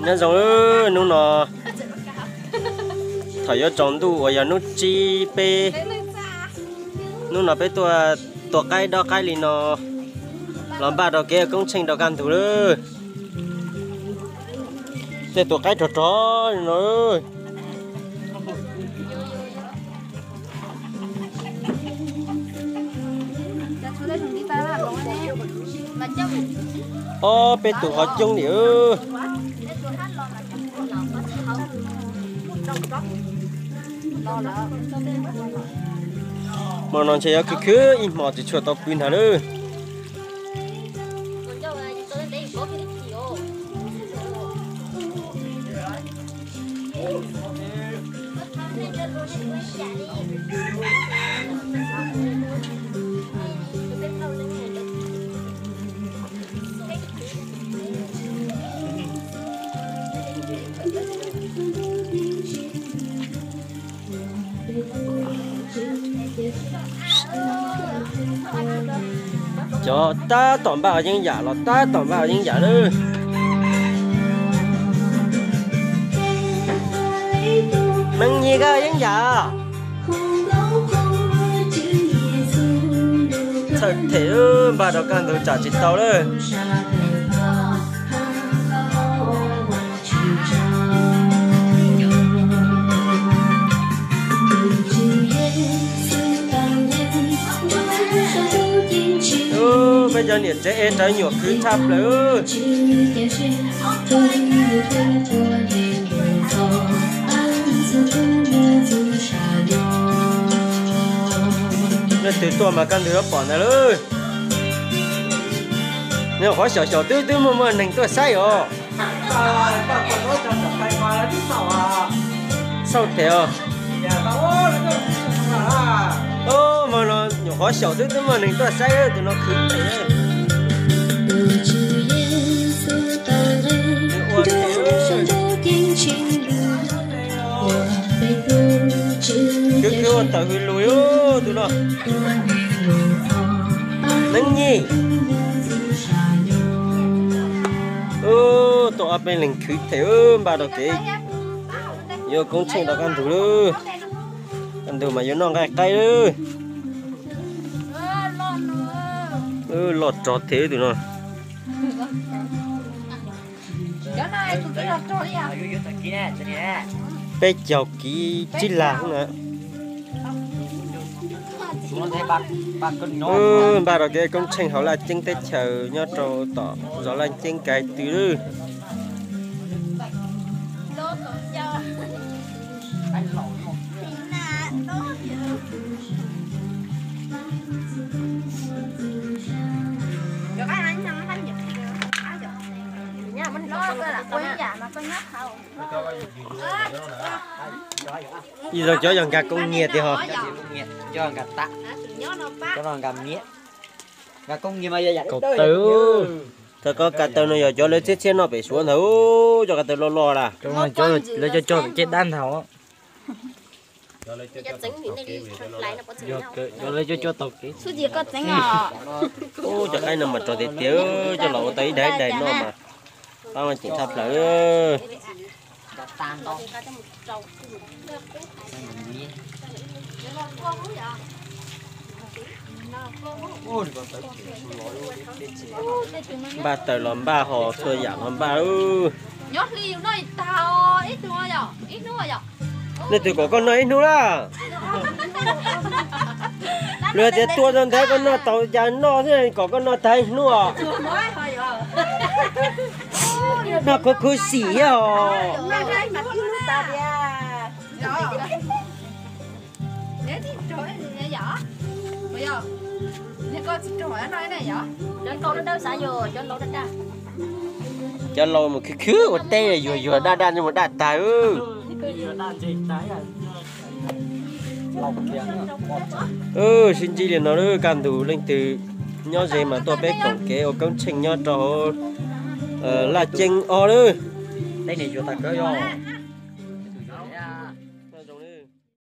Nyob zoo, hnub no thaum yuav tsaus ntuj uas yog hnub tsib peb, hnub no peb tuaj tua qaib dob qaib li no los npaj rau kev ua koob tsheej rau kaj ntug lawm. Tej tus qaib rog rog li no. Ob peb tus ho coob li. Hmo no ntshe yuav khwv khwv ib hmo tsis tshua tau pw ntag lawm. Cov tab tom npaj yeeb yam los tab tom npaj yeeb yam lawm. Neeg nyis koj yeeb yam. Txhawj them, npaj rau kaj ntug tsam tsis tau lawm. Peb cov niam tsev ev rawv nyuam khwv tshaj plaws. Leej twg tuaj mas kaj ntug yuav pom ntag lauj. Nws qhuav xyaum xyaum twb twb muaj muaj neeg tuaj saib os. Xauj them os. Hmo no nyuam qhuav xyaum twb twb muaj neeg tuaj saib, tus no khwv them. Khwv khwv ua tawm hws lus tus no. Neeg nyis. Tuaj ob peb leeg khwv them, npaj rau kev yuav koob tsheej rau kaj ntug lawm. Kaj ntug mas yuav noj nqaij qaib lawm. Loj rog them tus no. Peb caug kiv tsib lag na. Npaj rau kev koob tsheej hauv Laj Ceeb teb chaws nyob rau tom zos Laj Ceeb Kais Tw lawm. Ib zaug cov yog nkag koob nyiaj tiag ho. Kaum taw. Thaum ko kav taw no yog cov lawv txhiab txhiab noj pem Suav ntag, cov kav taw loj loj las. Lawv cov cog ceg dab ntag. Cov lawv cov cog taug kev. Ub, cov qaib no mas rog tiag tiag, coj los ua tau ib daim ib daim noj mas pab mas ceem tshaj plaws. Npaj taws los npaj, ho txhua yam los npaj. Leej twg kom koj noj ib hnub lawm? Luag tias tua rau ntawd koj noj tau cas noj xwb, kom koj noj tag ib hnub os. Noj khuv khuv xim thiab os. Cov laus mus khwv khwv ua teb yuag yuag daj daj mus daj tag. Sib ntsib li no lawm, kaj ntug leej twg nyob ze mas tuaj peb koom kev ua koob tsheej nyob rau hauv Laj Ceeb ob lawm.